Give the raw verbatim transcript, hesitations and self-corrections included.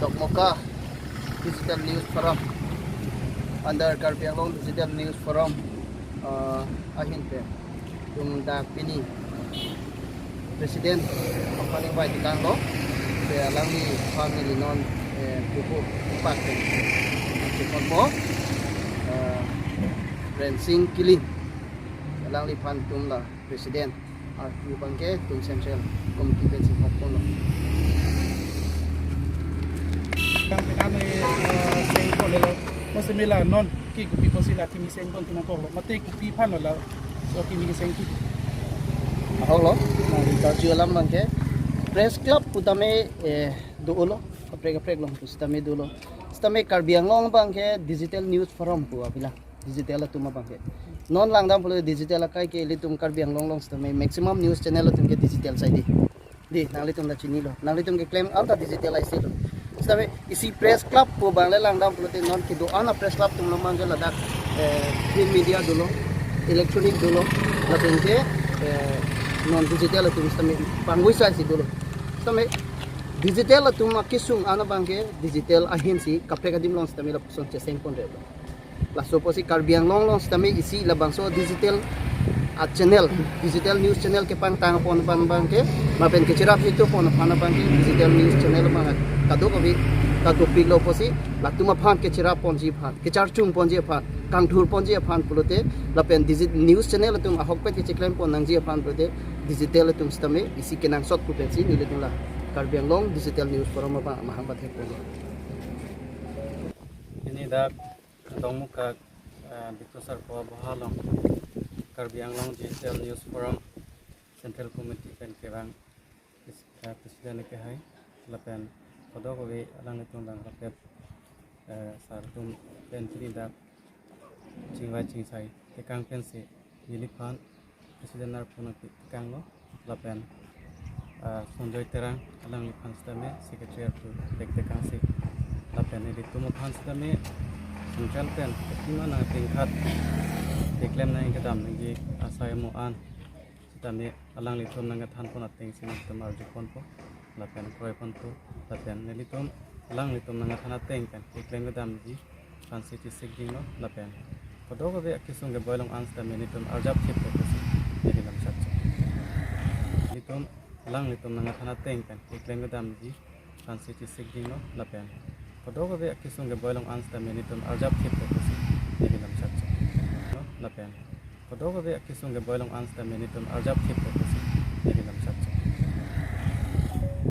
Dokmoka Digital News Forum, under Karbi Anglong Digital News Forum, uh, ahin pen itum dak pini President aphan invite tanglo, te alangliphan neli non, eh, buku ipak pen chikon mo, eh, Rensing Killing, alangliphan itum la President, arpu abangke itum Central Committee pensi hokponlo. Kang pengan, eh, sengkon lelo. Masa mela non ke kopi kosi la kimi sengkon tina koklo. Mate kopi aphan lo la. So kimi sengkon. Ahok lo, na interview alam abangke Press Club pu tame, eh, dolo. Kaprek kaprek along pu sitame dolo. Sitame Karbi Anglong abangke Digital News Forum pu apila. Digital atum abangke. Non langdam pulo digital akai ke ilitum Karbi Anglong along sitame maximum news channel atum ke digital sai di. Di, nanglitum ta chinilo. Nanglitum keklem anta digital aisi lo. Sitame isi Press Club pu abang le langdam pulote non kedo-an a-Press Club atum lo mangke ladak, eh, print media dolo, electronic dolo, lapen ke, eh, non digital atum sitame pangui sai si dolo. Sitame digital atum akesung an abangke digital ahin si kaprek adim along sitame lapuson chesengponre lo. Laso pusi Karbi Anglong along sitame isi labangso digital a-channel, digital news channel kepangtang pon aphan abangke, lapen kecherap hitu pon aphan abangke, digital news channel abang kadokave, kadopik lo pusi, latum aphan kecherap ponji aphan, kecharchung ponji aphan, kangthur ponji aphan pulote, lapen digi-, news channel atum ahokpet kecheklem pon nangji aphan pulote, digital atum sitame isi kenangsot pu pensi nelitum la Karbi Anglong Digital News Forum abang maham bathek pon. Pini dak Dongmukak, eh, Biktu Sarpo aboha along Karbi Anglong Digital News Forum Central Committee pen kevang pres-, eh, President kehai lapen kadokave alanglitum dang rapet, eh, sar atum pen pini dak chingvai chingsai tekang pensi neliphan President arpu nangpi tekanglo, lapen, ah, Sanjoy Terang alangliphan sitame Secretary arpu pek tekangsi, lapen ilitum aphan sitame Central pen kima nang tingkat keklem nangkedam nangji asai mo an sitame alanglitum nangkethan pon atengsi nelitum arju ponpo, lapen kroi ponpo, lapen nelitum alanglitum nangkethan ateng pen keklem kedamji aphansi chesik dinglo, lapen kadokave akesung keboi along an sitame nelitum arjap thip pusi neli lamchak chok. Nelitum alanglitum nangkethan ateng pen keklem kedamji aphansi chesik dinglo, lapen kadokave akesung keboi along an sitame nelitum arjap thip pusi neli lamchak chok. Lapen kadokave akesung keboi along an sitame nelitum arjap thip